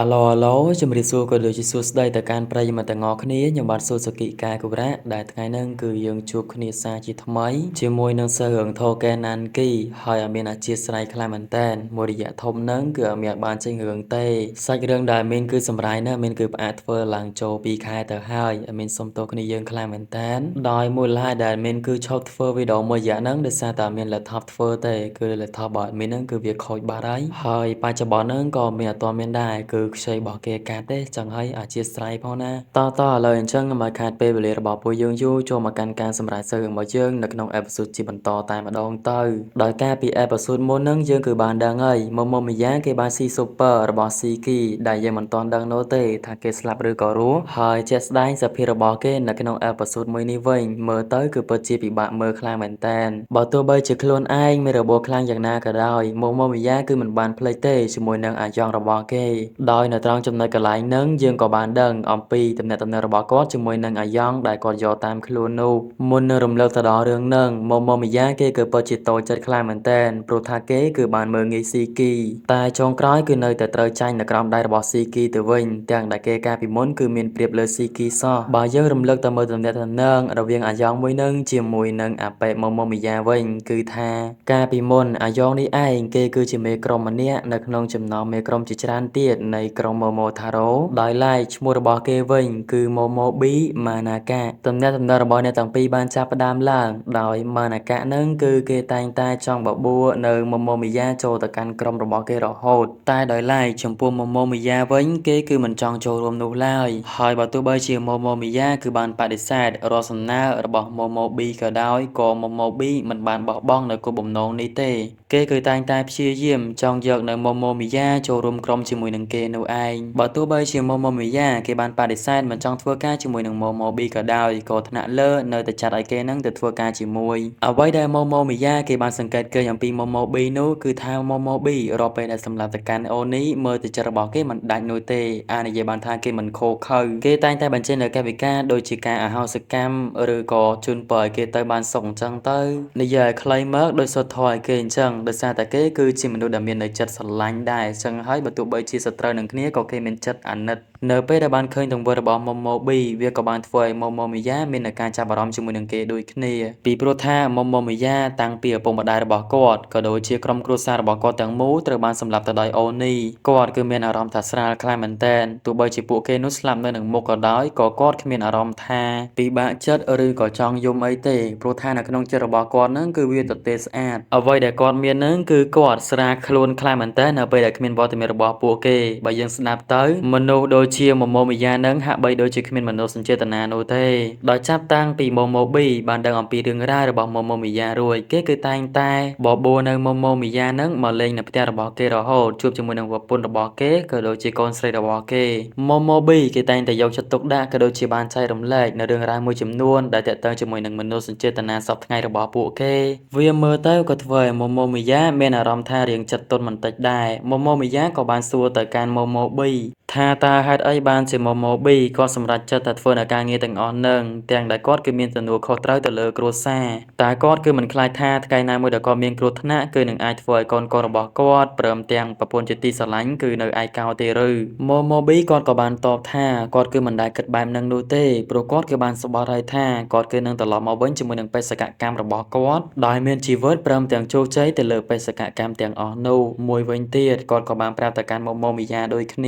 អាឡូអាឡូជំរាបសួរក៏ដូចជាសួស្តីទៅកាន់ប្រិយមិត្តទាំងអស់គ្នាខ្ញុំបាទសូសុគិកាគុរៈដែលថ្ងៃហ្នឹងគឺយើងជួបគ្នាសាជាថ្មីជាមួយនឹងសិស្សរឿងថូកែណានគីហើយអត់មានអធិស្ឋានខ្លាំងមែនតើមួយរយៈធំហ្នឹងគឺអត់មានបានចេញរឿងទេសាច់រឿងដែលមានគឺសម្រាយណាស់មានគឺផ្អាកធ្វើឡើងចូល2ខែទៅហើយអត់មានសុំទោសគ្នាយើងខ្លាំងមែនតើដោយមូលហេតុដែលមានគឺឈប់ធ្វើវីដេអូមួយរយៈហ្នឹងដោយសារតែមាន laptop ធ្វើទេគឺ laptop របស់ admin ហ្នឹងគឺវាខូចបាត់ហើយហើយបច្ចុប្បន្នហ្នឹងក៏មានអត់ទាន់មានដែរគឺខ្ចីរបស់គេកាត់ទេចឹងហើយអធិស្ឋានផងណាតតឥឡូវអញ្ចឹងមកខាតពេលវេលារបស់ពួកយើងយូរចូលមកកាន់ការសម្រេចសើរបស់យើងនៅក្នុង episode ជាបន្តតែម្ដងទៅដោយការពី episode មុនហ្នឹងយើងគឺបានដឹងហើយមុំមុំម្យ៉ាងគេបានស៊ី super របស់ស៊ីគីដែលយើងមិនទាន់ដឹងនោះទេថាគេស្លាប់ឬក៏រស់ហើយជាក់ស្ដែងសភាពរបស់គេនៅក្នុង episode មួយនេះវិញមើលទៅគឺពិតជាពិបាកមើលខ្លាំងមែនតើបើទោះបីជាខ្លួនឯងមានរបួសខ្លាំងយ៉ាងណាក៏ដោយមុំមុំម្យ៉ាងគឺមិនបានភ្លេចទេជាមួយនឹងអាយ៉ងរបស់គេដោយនៅត្រង់ចំណុចកន្លែងហ្នឹងយើងក៏បានដឹងអំពីទំនាក់ទំនងរបស់គាត់ជាមួយនឹងអាយ៉ងដែលគាត់យកតាមខ្លួននោះមុននឹងរំលឹកទៅដល់រឿងហ្នឹងមុំមុំម្យ៉ាងគេគឺពិតជាតូចចិត្តខ្លាំងមែនទែនព្រោះថាគេគឺបានមើលងាយស៊ីគីតែចុងក្រោយគឺនៅតែត្រូវចាញ់នៅក្រោមដៃរបស់ស៊ីគីទៅវិញទាំងដែលគេកាលពីមុនគឺមានប្រៀបលើស៊ីគីសោះបើយើងរំលឹកទៅមើលទំនាក់ទំនងរវាងអាយ៉ងមួយនឹងជាមួយនឹងអាប៉េមុំមុំម្យ៉ាងវិញគឺថាកាលពីមុនអាយ៉ងនេះឯងគេគឺជាមេក្រុមម្នាក់នៅក្នុងចំណោមមេក្រុមជាច្រើនទៀតនៃក្រុមម៉ូម៉ូថារ៉ូដោយឡែកឈ្មោះរបស់គេវិញគឺម៉ូម៉ូប៊ីម៉ាណាកាទំនាក់ទំនងរបស់អ្នកទាំងពីរបានចាប់ផ្ដើមឡើងដោយម៉ាណាកានឹងគឺគេតែងតែចង់បបួលនៅម៉ូម៉ូមីយ៉ាចូលទៅកាន់ក្រុមរបស់គេរហូតតែដោយឡែកចំពោះម៉ូម៉ូមីយ៉ាវិញគេគឺមិនចង់ចូលរួមនោះឡើយហើយបើទោះបីជាម៉ូម៉ូមីយ៉ាគឺបានបដិសេធរាល់សំណើរបស់ម៉ូម៉ូប៊ីក៏ដោយក៏ម៉ូម៉ូប៊ីមិនបានបោះបង់នៅគោលបំណងនេះទេគេគឺតែងតែព្យាយាមចង់យកនៅម៉ូម៉ូមីយ៉ាចូលរួមក្រុមជាមួយនឹងគេនោះឯងបើទោះបីជាម៉ូម៉ូមីយ៉ាគេបានបដិសេធមិនចង់ធ្វើការជាមួយនឹងម៉ូម៉ូប៊ីក៏ដោយក៏ថ្នាក់លើនៅតែចាត់ឲ្យគេនឹងទៅធ្វើការជាមួយអ្វីដែលម៉ូម៉ូមីយ៉ាគេបានសង្កេតឃើញអំពីម៉ូម៉ូប៊ីនោះគឺថាម៉ូម៉ូប៊ីរាល់ពេលដែលសម្លាប់ទៅកាន់អូនីមើលទៅចិត្តរបស់គេមិនដាច់នោះទេអាចនិយាយបានថាគេមិនខូខើគេតែងតែបញ្ចេញនូវកាយវិការដូចជាការអហោសិកម្មឬក៏ជូនពរឲ្យគេទៅបានសុខអញ្ចឹងទៅនិយាយឲ្យខ្លីមកដោយសុទ្ធធម៌ឲ្យគេអញ្ចឹងដោយសារតែគេគឺជាមនុស្សដែលមាននៅចិត្តស្រឡាញ់ដែរអញ្ចឹងហើយបើទោះបីជាសត្រូវនឹងគ្នាក៏គេមានចិត្តអាណិតនៅពេលដែលបានឃើញទង្វើរបស់ម៉ូម៉ូប៊ីវាក៏បានធ្វើឲ្យម៉ូម៉ូមីយ៉ាមានការចាប់អារម្មណ៍ជាមួយនឹងគេដូចគ្នាពីព្រោះថាម៉ូម៉ូមីយ៉ាតាំងពីឪពុកម្ដាយរបស់គាត់ក៏ដូចជាក្រុមគ្រួសាររបស់គាត់ទាំងមូលត្រូវបានសម្លាប់ទៅដោយអូនីគាត់គឺមានអារម្មណ៍ថាស្រាលខ្លាំងមែនទែនទោះបីជាពួកគេនោះស្លាប់នៅនឹងមុខក៏ដោយក៏គាត់គ្មានអារម្មណ៍ថាពិបាកចិត្តឬក៏ចង់យំអីទេព្រោះថានៅក្នុងចិត្តរបស់គាត់នឹងគឺវាទទេស្អាតអ្វីដែលគាត់មាននឹងគឺគាត់ស្រាលខ្លួនខ្លាំងមែនទែននៅពេលដែលគ្មានវត្តមានរបស់ពួកគេបើយើងស្ដាប់ទៅមនុស្សដូចជាម៉ូម៉ូមីយ៉ានឹងហាក់បីដូចជាគ្មានមនោសញ្ចេតនានោះទេដោយចាប់តាំងពីម៉ូម៉ូប៊ីបានដឹងអំពីរឿងរ៉ាវរបស់ម៉ូម៉ូមីយ៉ារួចគេគឺតែងតែបបួលនៅម៉ូម៉ូមីយ៉ានឹងមកលេងនៅផ្ទះរបស់គេរហូតជួបជាមួយនឹងប្រពន្ធរបស់គេក៏ដូចជាកូនស្រីរបស់គេម៉ូម៉ូប៊ីគេតែងតែយកចិត្តទុកដាក់ក៏ដូចជាបានចែករំលែកនៅរឿងរ៉ាវមួយចំនួនដែលទាក់ទងជាមួយនឹងមនោសញ្ចេតនាសពថ្ងៃរបស់ពួកគេវាមើលទៅក៏ធ្វើឲ្យម៉ូម៉ូមីយ៉ាមានអារម្មណ៍ថារៀងចិត្តទន់បន្តិចដែរម៉ូម៉ូមីយ៉ាក៏បានសួរទៅកាន់ម៉ូម៉ូប៊ីថាតើហេតុអីបានជាម៉ូម៉ូប៊ីគាត់សម្រេចចិត្តតែធ្វើនៅការងារទាំងអស់នឹងទាំងដែលគាត់គឺមានទំនួលខុសត្រូវទៅលើគ្រួសារតែគាត់គឺមិនខ្លាចថាថ្ងៃណាមួយដែលគាត់មានគ្រោះថ្នាក់គឺនឹងអាចធ្វើឲ្យកូនៗរបស់គាត់ព្រមទាំងប្រពន្ធជាទីស្រឡាញ់គឺនៅឯកោទេឬម៉ូម៉ូប៊ីគាត់ក៏បានតបថាគាត់គឺមិនដែលគិតបែបនឹងនោះទេព្រោះគាត់គឺបានសប្បុរហើយថាគាត់គឺនឹងត្រឡប់មកវិញជាមួយនឹងបេសកកម្មរបស់គាត់ដោយមានជីវិតព្រមទាំងជោគជ័យទៅលើបេសកកម្មទាំងអស់នោះមួយវិញទៀតគាត់ក៏បានប្រាប់ទៅកាន់ម៉ូម៉ូមីយ៉ាដូចគ្ន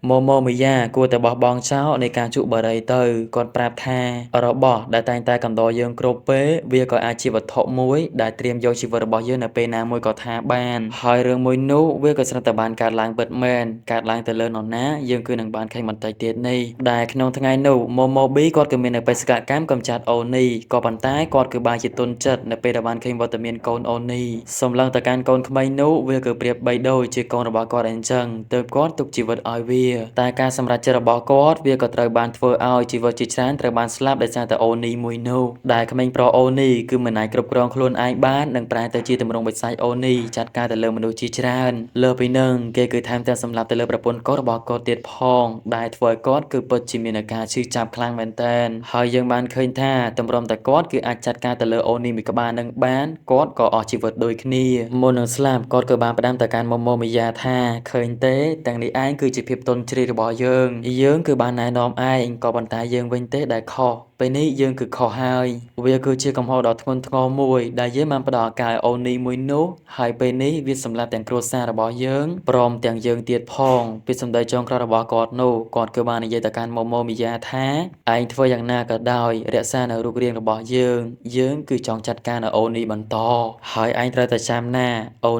ាម៉ូម៉ូមីយ៉ាគួរតែបោះបង់ចោលនៃការជក់បារីទៅគាត់ប្រាប់ថារបស់ដែលតែងតែកំដរយើងគ្រប់ពេលវាក៏អាចជាវត្ថុមួយដែលត្រៀមយកជីវិតរបស់យើងនៅពេលណាមួយក៏ថាបានហើយរឿងមួយនោះវាក៏ស្រាប់តែបានកើតឡើងពិតមែនកើតឡើងទៅលើនរណាយើងគឺនឹងបានឃើញបន្តិចទៀតនេះដែលក្នុងថ្ងៃនោះម៉ូម៉ូប៊ីគាត់ក៏មាននៅបេសកកម្មកម្ចាត់អូនីក៏ប៉ុន្តែគាត់គឺបានជាទុនចិត្តនៅពេលដែលបានឃើញវត្តមានកូនអូនីសម្លឹងទៅកាន់កូនក្មេងនោះវាគឺប្រៀបបីដូចជាកូនរបស់គាត់អញ្ចឹងទើបគាត់ទុកជីវិតឲ្យវាតែការសម្រេចចិត្តរបស់គាត់វាក៏ត្រូវបានធ្វើឲ្យជីវិតជាច្រើនត្រូវបានស្លាប់ដោយសារតែអូនីមួយនោះដែលក្មេងប្រុសអូនីគឺមិនអាចគ្រប់គ្រងខ្លួនឯងបាននិងប្រែទៅជាទម្រង់បិសាចអូនីចាត់ការទៅលើមនុស្សជាច្រើនលើពីនឹងគេគឺថែមទាំងសម្លាប់ទៅលើប្រពន្ធកូនរបស់គាត់ទៀតផងដែលធ្វើឲ្យគាត់គឺពិតជាមានអាការឈឺចាប់ខ្លាំងមែនទែនហើយយើងបានឃើញថាតម្រុំតែគាត់គឺអាចចាត់ការទៅលើអូនីមួយក្បាលនឹងបានគាត់ក៏អស់ជីវិតដូចគ្នាមុននឹងស្លាប់គាត់ក៏បានផ្ដាំទៅកាន់ម៉ូម៉ូមីយ៉ាថាឃើញទេទាំងនេះឯងគឺជាភាពទន់ ជ្រាយរបស់យើងយើងគឺបានណែនាំឯងក៏ប៉ុន្តែយើងវិញទេដែលខុសពេលនេះយើងគឺខុសហើយវាគឺជាកំហុសដ៏ធ្ងន់ធ្ងរមួយដែលយើងបានផ្ដល់ឱកាសឲ្យអូនីមួយនោះហើយពេលនេះវាសម្លាប់ទាំងគ្រួសាររបស់យើងព្រមទាំងយើងទៀតផងពីសម្ដីចុងក្រោយរបស់គាត់នោះគាត់គឺបាននិយាយទៅកាន់ម៉ូម៉ូមីយ៉ាថាឯងធ្វើយ៉ាងណាក៏ដោយរក្សានៅរូបរាងរបស់យើងយើងគឺចង់ចាត់ការនៅអូនីបន្តហើយឯងត្រូវតែចាំណាអូ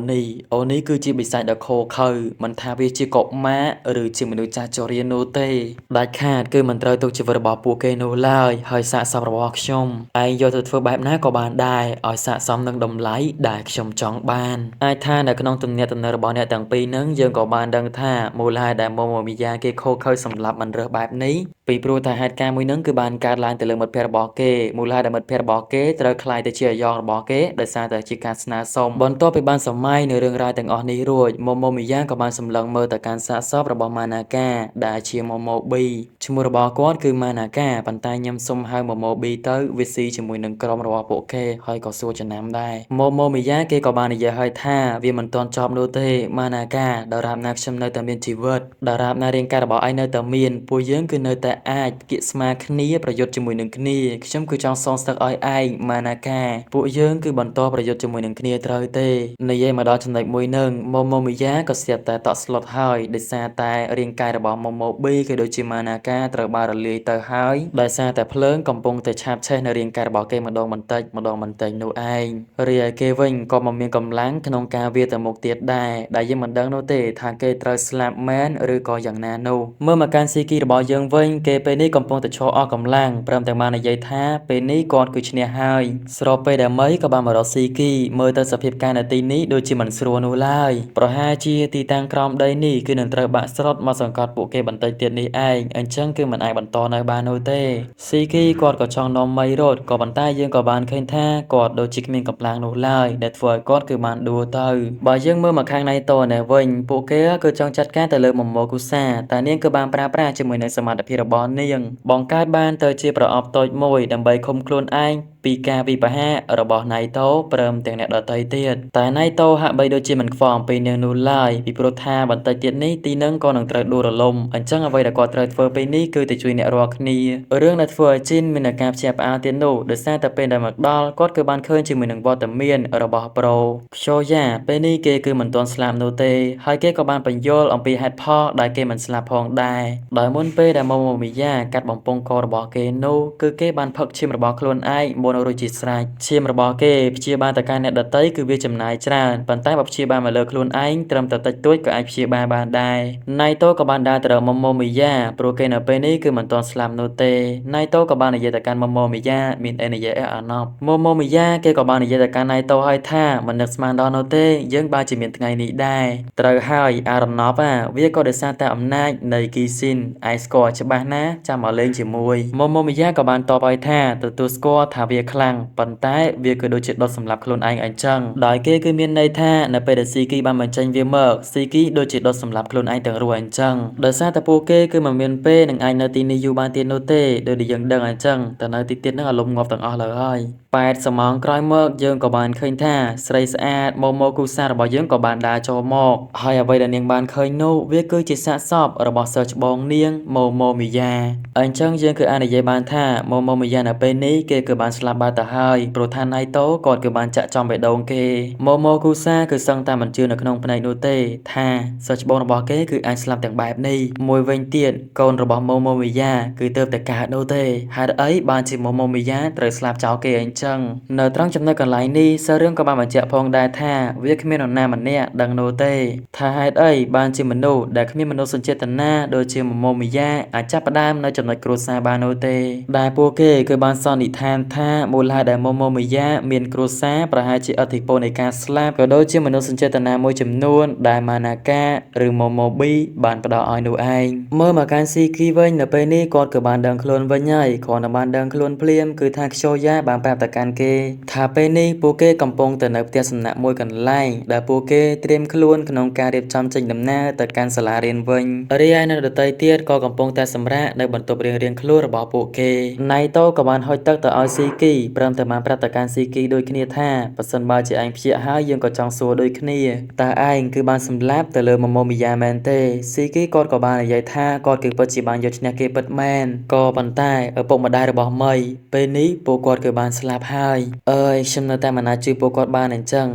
នីគឺជាបិសាចដ៏ឃោរឃៅមិនថាវាជាកុមារឬជាមនុស្សចាស់ជរានោះទេដាច់ខាតគឺមិនត្រូវទុកជីវិតរបស់ពួកគេនោះឡើយហើយសាកសពរបស់ខ្ញុំឯងយកទៅធ្វើបែបណាក៏បានដែរឲ្យស័ក្តិសមនឹងតម្លៃដែលខ្ញុំចង់បានអាចថានៅក្នុងទំនាក់ទំនងរបស់អ្នកទាំងពីរនឹងយើងក៏បានដឹងថាមូលហេតុដែលម៉ូម៉ូមីយ៉ាគេខូខើសម្លាប់មិនរើសបែបនេះពីព្រោះថាហេតុការណ៍មួយនឹងគឺបានកើតឡើងទៅលើមិត្តភក្តិរបស់គេមូលហេតុដែលមិត្តភក្តិរបស់គេត្រូវក្លាយទៅជាអាយ៉ងរបស់គេដោយសារតែជាការស្នើសុំបន្ទាប់ពីបានសម័យនៅរឿងរ៉ាវទាំងអស់នេះរួចម៉ូម៉ូមីយ៉ាក៏បានសម្លឹងមើលទៅកាន់សាកសពរបស់ម៉ាណាកាដែលជាម៉ូម៉ូប៊ីឈ្មោះរបស់គាត់គឺម៉ាណាកាប៉ុន្តែខ្ញុំសុំហៅម៉ូម៉ូប៊ីទៅវាស៊ីជាមួយនឹងក្រុមរបស់ពួកគេហើយក៏សួរចំណាំដែរម៉ូម៉ូមីយ៉ាគេក៏បាននិយាយឲ្យថាវាមិនទាន់ចប់នោះទេម៉ាណាកាដរាបណាខ្ញុំនៅតែមានជីវិតដរាបណារាងកាយរបស់ឯងនៅតែមានពួកយើងគឺនៅតែអាចគៀកស្មាគ្នាប្រយុទ្ធជាមួយនឹងគ្នាខ្ញុំគឺចង់សងសឹកឲ្យឯងម៉ាណាកាពួកយើងគឺបន្តប្រយុទ្ធជាមួយនឹងគ្នាត្រូវទេនិយាយមកដល់ចំណុចមួយនឹងម៉ូម៉ូមីយ៉ាក៏ស្រាប់តែតក់ស្លុតហើយដោយសារតែរាងកាយរបស់ម៉ូម៉ូប៊ីក៏ដូចជាម៉ាណាកាត្រូវបានរលាយទៅហើយដោយសារតែភ្លើងកំពុងតែឆាបឆេះនៅរាងកាយរបស់គេម្ដងបន្តិចម្ដងបន្តិចនោះឯងរីឯគេវិញក៏មិនមានកម្លាំងក្នុងការវាទៅមុខទៀតដែរដែលយើងមិនដឹងនោះទេថាគេត្រូវស្លាប់មែនឬក៏យ៉ាងណានោះមើលមកកាន់ស៊ីគីរបស់យើងវិញគេពេលនេះកំពុងតែឈរអស់កម្លាំងព្រមទាំងបាននិយាយថាពេលនេះគាត់គឺឈ្នះហើយស្របពេលដែលមីក៏បានមករកស៊ីគីមើលទៅសភាពការនៅទីនេះដូចជាមិនស្រួលនោះឡើយប្រហែលជាទីតាំងក្រោមដីនេះគឺនឹងត្រូវបាក់ស្រុតមកសង្កត់ពួកគេបន្តិចទៀតនេះឯងអញ្ចឹងគឺមិនអាចបន្តនៅបាននោះទេស៊ីគីគាត់ក៏ចង់នាំមីរត់ក៏ប៉ុន្តែយើងក៏បានឃើញថាគាត់ដូចជាគ្មានកម្លាំងនោះឡើយដែលធ្វើឲ្យគាត់គឺបានដួលទៅបើយើងមើលមកខាងណៃតនេះវិញពួកគេគឺចង់ចាត់ការទៅលើម៉ូម៉ូគូសាតែនាងគឺបានប្រើប្រាស់ជាមួយនឹងសមត្ថភាពរបស់នាងបង្កើតបានទៅជាប្រអប់តូចមួយដើម្បីឃុំខ្លួនឯងពីការវិបហារបស់ណៃតូព្រមទាំងអ្នកដទៃទៀតតែណៃតូហាក់បីដូចជាមិនខ្វល់អំពីនាងនោះឡើយពីព្រោះថាបន្តិចទៀតនេះទីនឹងក៏នឹងត្រូវដួលរលំអញ្ចឹងអ្វីដែលគាត់ត្រូវធ្វើពេលនេះគឺទៅជួយអ្នករាល់គ្នារឿងដែលធ្វើឲ្យជីនមានអាការភ្ញាក់ផ្អើលទៀតនោះដោយសារតែពេលដែលមកដល់គាត់គឺបានឃើញជាមួយនឹងវត្តមានរបស់ប្រូខ្យូយ៉ាពេលនេះគេគឺមិនទាន់ស្លាប់នោះទេហើយគេក៏បានបញ្យល់អំពីហេតុផលដែលគេមិនស្លាប់ផងដែរដោយមុនពេលដែលម៉ូម៉ូមីយ៉ាកាត់បំពង់ករបស់គេនោះគឺគេបានផឹកឈាមរបស់ខ្លួនឯងមុនរួចជាស្រេចឈាមរបស់គេព្យាបាលទៅកាន់អ្នកដទៃគឺវាចំណាយច្រើនប៉ុន្តែបើព្យាបាលមកលើខ្លួនឯងត្រឹមតែតិចតួចក៏អាចព្យាបាលបានដែរណៃតូក៏បានដើរទៅរកម៉ូម៉ូមីយ៉ាព្រោះគេនៅពេលនេះគឺមិនទាន់ស្លាប់នោះទេណៃតូក៏បាននិយាយទៅកាន់ម៉ូម៉ូមីយ៉ាមានអីនិយាយអីអាណប់ម៉ូម៉ូមីយ៉ាគេក៏បាននិយាយទៅកាន់ណៃតូឲ្យថាមិននឹកស្មានដល់នោះទេយើងបើជាមានថ្ងៃនេះដែរត្រូវហើយអារណប់វាក៏ដោយសារតែអំណាចនៃគីស៊ីនឯងស្គាល់ច្បាស់ណាចាំមកលេងជាមួយម៉ូម៉ូមីយ៉ាក៏បានតបឲ្យថាទទួលស្គាល់ថាវាខ្លាំងប៉ុន្តែវាក៏ដូចជាដុតសម្លាប់ខ្លួនឯងអញ្ចឹងដោយគេគឺមានន័យថានៅពេលដែលស៊ីគីបានបញ្ចេញវាមកស៊ីគីដូចជាដុតសម្លាប់ខ្លួនឯងទាំងរស់អញ្ចឹងដោយសារតែពួកគេគឺមិនមានពេលនឹងអាចនៅទីនេះយូរបានទៀតនោះទេដោយដែលយើងដឹងអញ្ចឹងតែនៅទីទៀតនឹងអារម្មណ៍ងាប់ទាំងអស់លើហើយ80ម៉ោងក្រោយមកយើងក៏បានឃើញថាស្រីស្អាតម៉ូម៉ូគូសារបស់យើងក៏បានដើរចូលមកហើយអ្វីដែលនាងបានឃើញនោះវាគឺជាសាកសពរបស់សិស្សច្បងនាងម៉ូម៉ូមីយ៉ាអញ្ចឹងយើងគឺអាចនិយាយបានថាម៉ូម៉ូមីយ៉ានៅពេលនេះគេគឺបានស្លាប់បាត់ទៅហើយព្រោះថាណៃតូគាត់គឺបានចាក់ចំបេះដូងគេម៉ូម៉ូគូសាគឺសឹងតែមិនជឿនៅក្នុងភ្នែកនោះទេថាសិស្សច្បងរបស់គេគឺអាចស្លាប់ទាំងបែបនេះមួយវិញទៀតកូនរបស់ម៉ូម៉ូមីយ៉ាគឺទើបតែកើតនោះទេហេតុអីបានជាម៉ូម៉ូមីយ៉ាត្រូវស្លាប់ចោលគេអញ្ចឹងនៅត្រង់ចំណុចកន្លែងនេះសារឿងក៏បានបញ្ជាក់ផងដែរថាវាគ្មាននរណាម្នាក់ដឹងនោះទេថាហេតុអីបានជាមនុស្សដែលគ្មានមនោសញ្ចេតនាដូចជាម៉ូម៉ូមីយ៉ាអាចចាប់ផ្ដើមនៅចំណុចគ្រួសារបាននោះទេដែលពួកគេគឺបានសន្និដ្ឋានថាមូលហេតុដែលម៉ូម៉ូមីយ៉ាមានគ្រួសារប្រហែលជាឥទ្ធិពលនៃការស្លាប់ក៏ដូចជាមនោសញ្ចេតនាមួយចំនួនដែលម៉ាណាកាឬម៉ូម៉ូប៊ីបានផ្ដល់ឲ្យនោះឯងមើលមកកាន់ស៊ីគីវិញនៅពេលនេះគាត់គឺបានដឹងខ្លួនវិញហើយគ្រាន់តែបានដឹងខ្លួនភ្លាមគឺថាខ្យូយ៉ាបានប្រាប់ទៅ កាន់គេថាពេលនេះពួកគេកំពុងតែនៅផ្ទះសំណាក់មួយកន្លែងដែលពួកគេត្រៀមខ្លួនក្នុងការរៀបចំចេញដំណើរទៅកាន់សាលារៀនវិញរីឯនៅដទៃទៀតក៏កំពុងតែសម្រាកនៅបន្ទប់រៀងៗខ្លួនរបស់ពួកគេណៃតូក៏បានហុចទឹកទៅឲ្យស៊ីគីព្រមទាំងបានប្រាប់ទៅកាន់ស៊ីគីដូចគ្នាថាបើសិនបើជាឯងភ្ញាក់ហើយយើងក៏ចង់សួរដូចគ្នាតើឯងគឺបានសម្លាប់ទៅលើម៉ូម៉ូមីយ៉ាមែនទេស៊ីគីគាត់ក៏បាននិយាយថាគាត់គឺពិតជាបានយកឈ្នះគេពិតមែនក៏ប៉ុន្តែឪពុកម្ដាយរបស់មីពេលនេះពួកគាត់គឺបានស្លាប់ហើយអើយខ្ញុំនៅតែមិនអាចជួយពួកគាត់បានអញ្ចឹង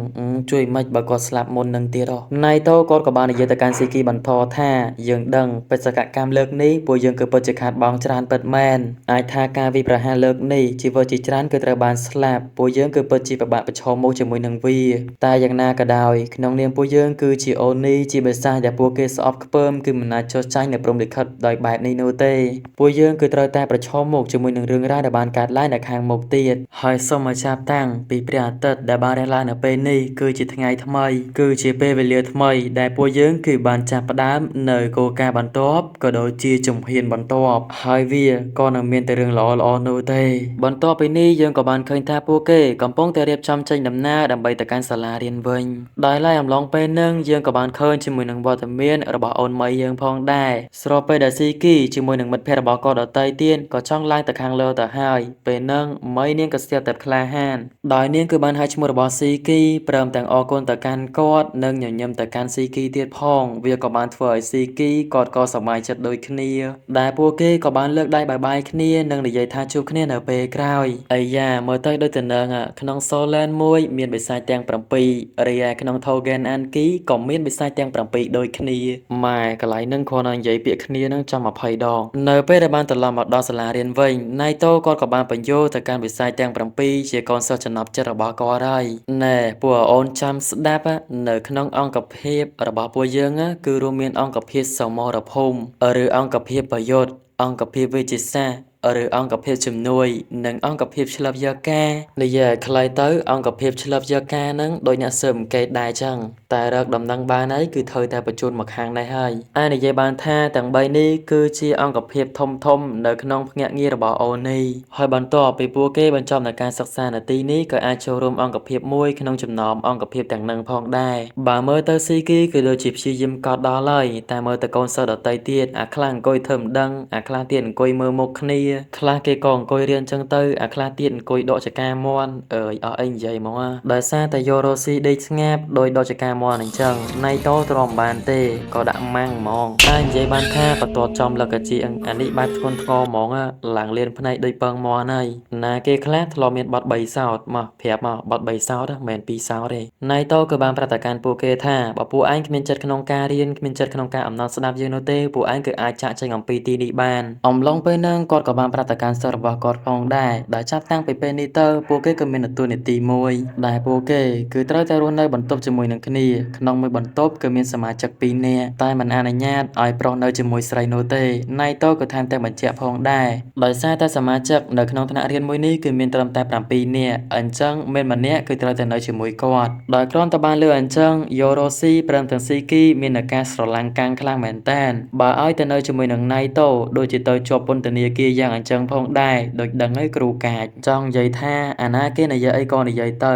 ជួយមិនបើគាត់ស្លាប់មុននឹងទៀតណៃតូគាត់ក៏បាននិយាយទៅកាន់ស៊ីគីបន្តថាយើងដឹងបេសកកម្មលើកនេះពួកយើងគឺពិតជាខាតបង់ច្រើនពិតមែនអាចថាការវិប្រហារលើកនេះជីវិតជាច្រើនគឺត្រូវបានស្លាប់ពួកយើងគឺពិតជាពិបាកប្រឈមមុខជាមួយនឹងវាតែយ៉ាងណាក៏ដោយក្នុងនាមពួកយើងគឺជាអូនីជាបិសាចដែលពួកគេស្អប់ខ្ពើមគឺមិនអាចចុះចាញ់នៅព្រំលិខិតដោយបែបនេះនោះទេពួកយើងគឺត្រូវតែប្រឈមមុខជាមួយនឹងរឿងរ៉ាវដែលបានកើតឡើងនៅខាងមុខទៀតហើយសូមឲ្យចាប់តាំងពីព្រះអាទិត្យដែលបានរះឡើងនៅពេលនេះគឺជាថ្ងៃថ្មីគឺជាពេលវេលាថ្មីដែលពួកយើងគឺបានចាប់ផ្ដើមនៅគោលការណ៍បន្ទាប់ក៏ដូចជាជំហានបន្ទាប់ហើយវាក៏នឹងមានតែរឿងល្អៗនោះទេបន្ទាប់ពីនេះយើងក៏បានឃើញថាពួកគេកំពុងតែរៀបចំចេញដំណើរដើម្បីទៅកាន់សាលារៀនវិញដោយឡែកអំឡុងពេលនឹងយើងក៏បានឃើញជាមួយនឹងវត្តមានរបស់អូនមីយើងផងដែរស្របពេលដែលស៊ីគីជាមួយនឹងមិត្តភ័ក្តិរបស់គាត់ដទៃទៀតក៏ចង់ឡើងទៅខាងលើទៅហើយពេលនឹងមីនាងក៏ស្ទាបតែក្លាហានដោយនាងគឺបានហៅឈ្មោះរបស់ស៊ីគីព្រមទាំងអរគុណទៅកាន់គាត់និងញញឹមទៅកាន់ស៊ីគីទៀតផងវាក៏បានធ្វើឲ្យស៊ីគីគាត់ក៏សប្បាយចិត្តដូចគ្នាដែលពួកគេក៏បានលើកដៃបាយបាយគ្នានិងនិយាយថាជួបគ្នានៅពេលក្រោយអាយ៉ាមើលទៅដូចទៅនឹងក្នុង Solan មួយមានបិសាចទាំង7រីឯក្នុង Togen Anki ក៏មានបិសាចទាំង7ដូចគ្នាម៉ែកន្លែងនឹងគ្រាន់តែនិយាយពាក្យគ្នានឹងចំ20ដងនៅពេលដែលបានត្រឡប់មកដល់សាលារៀនវិញណៃតូគាត់ក៏បានបញ្យល់ទៅកាន់បិសាចទាំង7ជាកូនសិស្សចំណាប់ចិត្តរបស់គាត់ហើយណែពួកអូនចាំស្ដាប់នៅក្នុងអង្គភាពរបស់ពួកយើងគឺរួមមានអង្គភាពសមរភូមិឬអង្គភាពប្រយុទ្ធអង្គភាពវិទ្យាសាស្ត្រឬអង្គភាពជំនួយនិងអង្គភាពឆ្លប់យកការនិយាយឲ្យខ្លីទៅអង្គភាពឆ្លប់យកការនឹងដោយអ្នកស៊ើបអង្កេតដែរចឹងតែរកដំណឹងបានហើយគឺត្រូវតែបញ្ជូនមកខាងនេះហើយអាចនិយាយបានថាទាំង3នេះគឺជាអង្គភាពធំៗនៅក្នុងភ្នាក់ងាររបស់អូនីហើយបន្ទាប់ពីពួកគេបញ្ចប់នៅការសិក្សានៅទីនេះក៏អាចចូលរួមអង្គភាពមួយក្នុងចំណោមអង្គភាពទាំងនឹងផងដែរបើមើលទៅស៊ីគីគឺដូចជាព្យាយាមកត់ដល់ហើយតែមើលទៅកូនសិស្សដទៃទៀតអាខ្លះអង្គុយធ្វើមិនដឹងអាខ្លះទៀតអង្គុយមើលមុខគ្នាខ្លះគេក៏អង្គុយរៀនចឹងទៅអាខ្លះទៀតអង្គុយដកចកាមន់អើយអស់អីនិយាយហ្មងដោយសារតែយករ៉ូស៊ីដេកស្ងាប់ដោយដកចកាមន់អញ្ចឹងណៃតូទ្រាំបានទេក៏ដាក់ម៉ាំងហ្មងតែនិយាយបានថាបន្ទាត់ចំលកជាងអានេះបែបធ្ងន់ធ្ងរហ្មងឡើងលៀនភ្នែកដូចពងមន់ហើយណាគេខ្លះធ្លាប់មានបត់3សោតមកប្រាប់មកបត់3សោតមិនមែន2សោតទេណៃតូក៏បានប្រាប់ទៅកាន់ពួកគេថាបើពួកឯងគ្មានចិត្តក្នុងការរៀនគ្មានចិត្តក្នុងការអំណត់ស្ដាប់យើងនោះទេពួកឯងគឺអាចចាក់ចេញអំពីទីនេះបានអំឡុងពេលហ្នឹងគាត់ក៏បានប្រាប់ទៅកាន់សិស្សរបស់គាត់ផងដែរដែលចាប់តាំងពីពេលនេះទៅពួកគេក៏មានតួនាទីមួយដែលពួកគេគឺត្រូវតែរស់នៅបន្ទប់ជាមួយនឹងគ្នាក្នុងមួយបន្ទប់គឺមានសមាជិក2នាក់តែមិនអនុញ្ញាតឲ្យប្រុសនៅជាមួយស្រីនោះទេណៃតូក៏ថែមទាំងបញ្ជាក់ផងដែរដោយសារតែសមាជិកនៅក្នុងថ្នាក់រៀនមួយនេះគឺមានត្រឹមតែ7នាក់អញ្ចឹងមានម្នាក់គឺត្រូវតែនៅជាមួយគាត់ដោយគ្រាន់តែបានលឺអញ្ចឹងយូរ៉ូស៊ីព្រមទាំងស៊ីគីមានឱកាសស្រឡាំងកាំងខ្លាំងមែនតែនបើឲ្យទៅនៅជាមួយនឹងណៃតូដូចជាទៅជាប់ពន្ធនាគារយ៉ាងអញ្ចឹងផងដែរដូចដឹងហើយគ្រូកាចចង់និយាយថាអាណាគេនិយាយអីក៏និយាយទៅ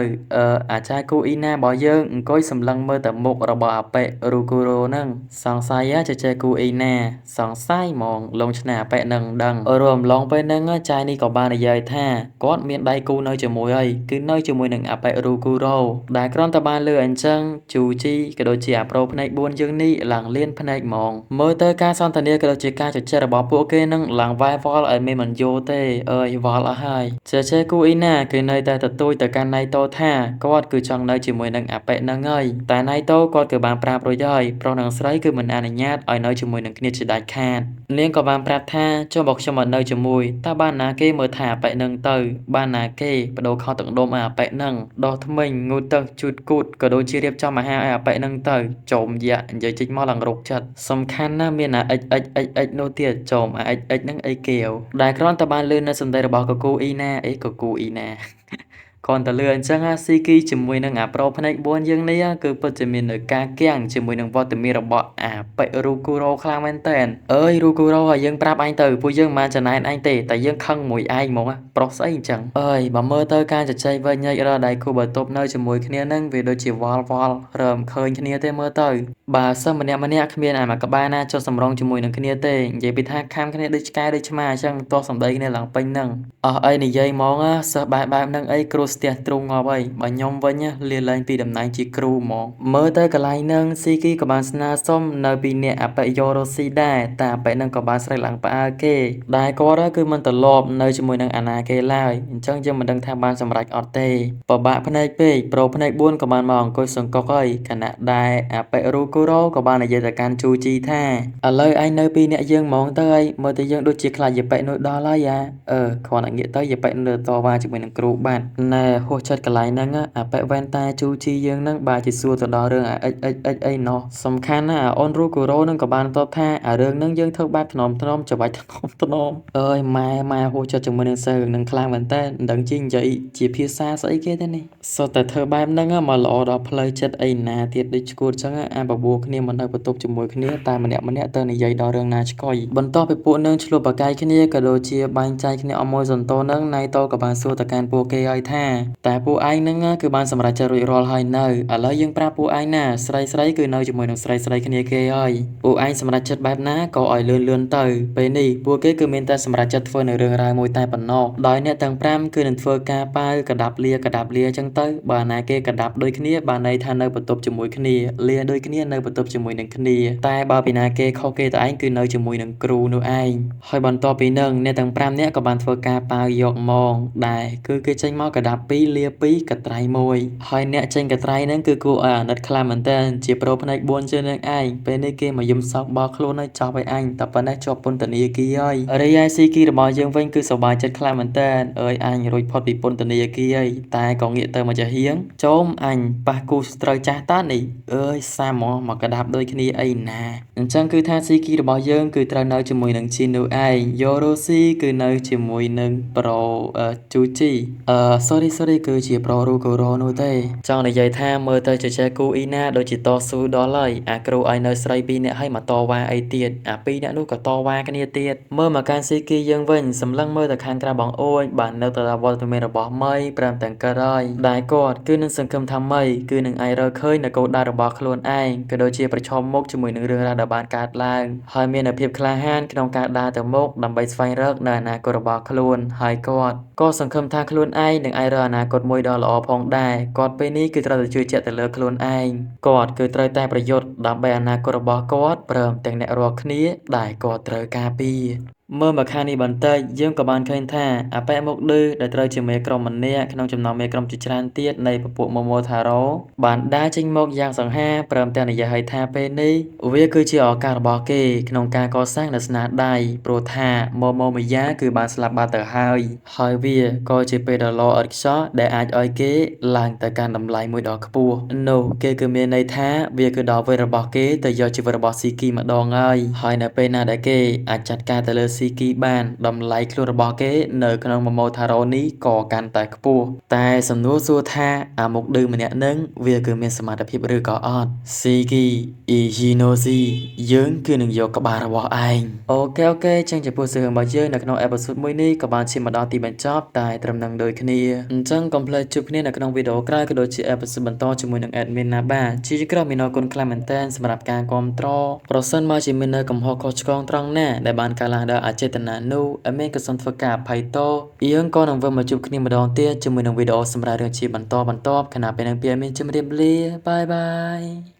អាចារ្យគូអ៊ីណារបស់យើងអង្គុយសម្លឹងមើលតែមុខរបស់អាប៉េរូគូរ៉ូហ្នឹងសង្ស័យចេះគូអ៊ីណាសង្ស័យហ្មងលងឆ្នះអាប៉េនឹងដឹងរួមឡងពេលហ្នឹងចាយនេះក៏បាននិយាយថាគាត់មានដៃគូនៅជាមួយហើយគឺនៅជាមួយនឹងអាប៉េរូគូរ៉ូដែលគ្រាន់តែបានលឺអញ្ចឹងជូជីក៏ដូចជាអាប្រូភ្នែក4យើងនេះឡើងលៀនភ្នែកហ្មងមើលទៅការសន្ទនាក៏ដូចជាការជជែករបស់ពួកគេនឹងឡើងវ៉ែវល់ឲ្យមានមិនយល់ទេអើយវល់អស់ហើយចេះគូអ៊ីណាគឺនៅតែទទូចទៅកាន់ណៃតូថាគាត់គឺចង់នៅជាមួយនឹងអាប៉េហ្នឹងហើយតែណៃតូគាត់គឺបានប្រាប់រួចហើយប្រុសនិងស្រីគឺមិនអនុញ្ញាតឲ្យនៅជាមួយនឹងគ្នាជាដាច់ខាតនាងក៏បានប្រាប់ថាចុះបើខ្ញុំអត់នៅជាមួយតើបានណាគេមើលថាអាប៉េហ្នឹងទៅបានណាគេបដូរខោទឹកដុំឲ្យអាប៉េហ្នឹងដោះថ្មិញងូតទឹកជូតគូតក៏ដូចជារៀបចំអាហារឲ្យអាប៉េហ្នឹងទៅចោមយ៉ាក់និយាយចេញមកឡើងរកចិត្តសំខាន់ណាស់មានអា xxxx នោះទៀតចោមអា xx ហ្នឹងអីគេវដែលគ្រាន់តែបានលឺនៅសម្ដីរបស់កកូអ៊ីណាអីកកូអ៊ីណា គ្រាន់តែលឺអញ្ចឹងស៊ីគីជាមួយនឹងអាប្រូភ្នែក4យើងនេះគឺពិតជាមាននៅការគាំងជាមួយនឹងវត្តមានរបស់អាប៉ិរូគូរ៉ូខ្លាំងមែនតើអើយរូគូរ៉ូឲ្យយើងប្រាប់ឯងទៅពួកយើងមិនបានចំណែនឯងទេតែយើងខឹងមួយឯងហ្មងប្រុសស្អីអញ្ចឹងអើយបើមើលទៅការជជែកវិញញែករកដៃគូបើទប់នៅជាមួយគ្នានឹងវាដូចជាវល់វល់រើមឃើញគ្នាទេមើលទៅបើសិនម្នាក់ម្នាក់គ្មានអាមួយក្បាលណាចុះសម្រងជាមួយនឹងគ្នាទេនិយាយពីថាខំគ្នាដូចឆ្កែដូចឆ្មាអញ្ចឹងទាស់សម្ដីគ្នាឡើងពេញនឹងអស់អីនិយាយហ្មងសិស្សបែបបែបហ្នឹងអីគ្រូស្ទះទ្រូងងាប់អីបើខ្ញុំវិញលាលែងពីតំណែងជាគ្រូហ្មងមើលទៅកន្លែងហ្នឹងស៊ីគីក៏បានស្នើសុំនៅពីអ្នកអបិយោរ៉ូស៊ីដែរតែអបិហ្នឹងក៏បានស្រែកឡើងផ្អើលគេដែលគាត់គឺមិនត្រឡប់នៅជាមួយនឹងអាណាគេឡើយអញ្ចឹងយើងមិនដឹងថាបានសម្រេចអត់ទេពិបាកភ្នែកពេកប្រូភ្នែក4ក៏បានមកអង្គុយសង្កុកហើយខណៈដែលអបិរូគូរ៉ូក៏បាននិយាយទៅកាន់ជូជីថាឥឡូវឯងនៅពីអ្នកយើងហ្មងទៅហើយមើលទៅយើងដូចជាខ្លាចយប៉ិនោះដល់ហើយអាគ្រាន់តែងាកទៅយប៉ិនៅតវ៉ាជាមួយនឹងគ្រូបាត់ណែហួសចិត្តកន្លែងហ្នឹងអាប៉ិវ៉ែនតាជូជីយើងហ្នឹងបែរជាសួរទៅដល់រឿងអាអិចអិចអិចអីណោះសំខាន់ណាស់អាអូនរូគូរ៉ូហ្នឹងក៏បានតបថាអារឿងហ្នឹងយើងធ្វើបែបថ្នមថ្នមច្របាច់ថ្នមថ្នមអើយម៉ែម៉ែហួសចិត្តជាមួយនឹងសើនឹងខ្លាំងមែនតើមិនដឹងជានិយាយជាភាសាស្អីគេទេនេះសុទ្ធតែធ្វើបែបហ្នឹងមកល្អដល់ផ្លូវចិត្តអីណាទៀតដូចឈួតចឹងអាបបួលគ្នាមកនៅបន្ទប់ជាមួយគ្នាតែម្នាក់ម្នាក់ទៅនិយាយដល់រឿងណាឆ្កុយបន្ទាប់ពីពួកនឹងឆ្លោះប្រកែកគ្នាក៏ដូចជាបែងចែកគ្នាអស់មួយសន្ទរនឹងណៃតូក៏បានសួរទៅកាន់ពួកគេឲ្យថាតែពួកឯងនឹងគឺបានសម្រេចចិត្តរួចរាល់ហើយនៅឥឡូវយើងប្រាប់ពួកឯងណាស្រីស្រីគឺនៅជាមួយនឹងស្រីស្រីគ្នាគេហើយពួកឯងសម្រេចចិត្តបែបណាក៏ឲ្យលឿនលឿនទៅពេលនេះពួកគេគឺមានតែសម្រេចចិត្តធ្វើនៅរឿងរ៉ាវមួយតែប៉ុណ្ណោះដោយអ្នកទាំង5គឺនឹងធ្វើការប៉ាវកដាប់លាកដាប់លាចឹងទៅបើណាគេកដាប់ដូចគ្នាបានន័យថានៅបន្ទប់ជាមួយគ្នាលាដូចគ្នានៅបន្ទប់ជាមួយនឹងគ្នាតែបើពីណាគេខុសគេតែឯងគឺនៅជាមួយនឹងគ្រូនោះឯងហើយបន្ទាប់ពីនឹងអ្នកទាំង5នាក់ក៏បានធ្វើការប៉ាវយកមកដែរគឺគេចេញមកកដាប់2លា2កត្រៃ1ហើយអ្នកចេញកត្រៃហ្នឹងគឺគួរឲ្យអាណិតខ្លាំងមែនតើជាប្រូភ្នែក4ជាងនឹងឯងពេលនេះគេមកយំសោកបោកខ្លួនឲ្យចប់ឲ្យអញតែប៉ុណ្ណេះជាប់ពន្ធនាគារហើយរីឯស៊ីគីរបស់យើងវិញគឺសប្បាយចិត្តខ្លាំងមែនតើអើយអញរួចផុតពីពន្ធនាគារហើយតែក៏ងាកទៅមកចាហៀងចូលអញប៉ះគូត្រូវចាស់តានេះអើយសាមមកកដាប់ដូចគ្នាអីណាអញ្ចឹងគឺថាស៊ីគីរបស់យើងគឺត្រូវនៅជាមួយនឹងជីនោះឯងយោរ៉ូស៊ីគឺនៅជាមួយនឹងប្រូជូជីsorry sorry គឺជាប្រូរូកូរ៉ូនោះទេចង់និយាយថាមើលទៅជជែកគូអ៊ីណាដូចជាតស៊ូដល់ហើយអាគ្រូឲ្យនៅស្រី2នាក់ឲ្យមកតវ៉ាអីទៀតអា2នាក់នោះក៏តវ៉ាគ្នាទៀតមើលមកកាន់ស៊ីគីយើងវិញសម្លឹងមើលទៅខាងក្រៅបងអូនបាននៅទៅដល់វត្តមានរបស់មីព្រមទាំងកើតហើយដែលគាត់គឺនឹងសង្ឃឹមថាមីគឺនឹងអាចរកឃើញនៅគោលដៅរបស់ខ្លួនឯងក៏ដូចជាប្រឈមមុខជាមួយនឹងរឿងរ៉ាវដែលបានកើតឡើងហើយមានភាពក្លាហានក្នុងការដើរទៅមុខដើម្បីស្វែងរកនៅអនាគតរបស់ខ្លួនហើយគាត់ក៏សង្ឃឹមថាខ្លួនឯងនឹងអាចរកអនាគតមួយដ៏ល្អផងដែរគាត់ពេលនេះគឺត្រូវតែជឿជាក់ទៅលើខ្លួនឯងគាត់គឺត្រូវតែប្រយុទ្ធដើម្បីអនាគតរបស់គាត់ព្រមទាំងអ្នករាល់គ្នាដែលគាត់ត្រូវការពារមើលមកខាងនេះបន្តិចយើងក៏បានឃើញថាអាប៉ែមុខឌឺដែលត្រូវជាមេក្រុមម្នាក់ក្នុងចំណោមមេក្រុមជាច្រើនទៀតនៃពពួកម៉ូម៉ូថារ៉ូបានដើរចេញមកយ៉ាងសង្ហាព្រមទាំងនិយាយឲ្យថាពេលនេះវាគឺជាឱកាសរបស់គេក្នុងការកសាងនូវស្នាដៃព្រោះថាម៉ូម៉ូមីយ៉ាគឺបានស្លាប់បាត់ទៅហើយហើយវាក៏ជាពេលដ៏ល្អឥតខ្ចោះដែលអាចឲ្យគេឡើងទៅកាន់តម្លៃមួយដ៏ខ្ពស់នោះគេគឺមានន័យថាវាគឺដល់វេនរបស់គេទៅយកជីវិតរបស់ស៊ីគីម្ដងហើយហើយនៅពេលណាដែលគេអាចចាត់ការទៅលើស៊ីគីបានតម្លៃខ្លួនរបស់គេនៅក្នុងម៉ូម៉ូថារ៉ូនេះក៏កាន់តែខ្ពស់តែសំណួរសួរថាអាមុខឌឺម្នាក់នឹងវាគឺមានសមត្ថភាពឬក៏អត់ស៊ីគីអ៊ីជីណូស៊ីយើងគឺនឹងយកក្បាលរបស់ឯងអូខេចឹងចំពោះរឿងរបស់យើងនៅក្នុងអេពីសូតមួយនេះក៏បានឈានមកដល់ទីបញ្ចប់តែត្រឹមនឹងដូចគ្នាអញ្ចឹងកុំភ្លេចជួបគ្នានៅក្នុងវីដេអូក្រោយក៏ដូចជាអេពីសូតបន្តជាមួយនឹង admin ណាបាទជាក្រោយមានអរគុណខ្លាំងមែនទែនសម្រាប់ការគាំទ្រប្រសិនមកជាមាននៅកំហុសខុសឆ្គងត្រង់ណាដែលបានកើតឡើងដោយអចេតនានោះ admin ក៏សូមធ្វើការអភ័យទោសយើងក៏នឹងវិលមកជួបគ្នាម្ដងទៀតជាមួយនឹងវីដេអូសម្រាប់រឿងជាបន្តបន្ទាប់ខណៈពេលនឹងពី admin ជម្រាបលាបាយបាយ។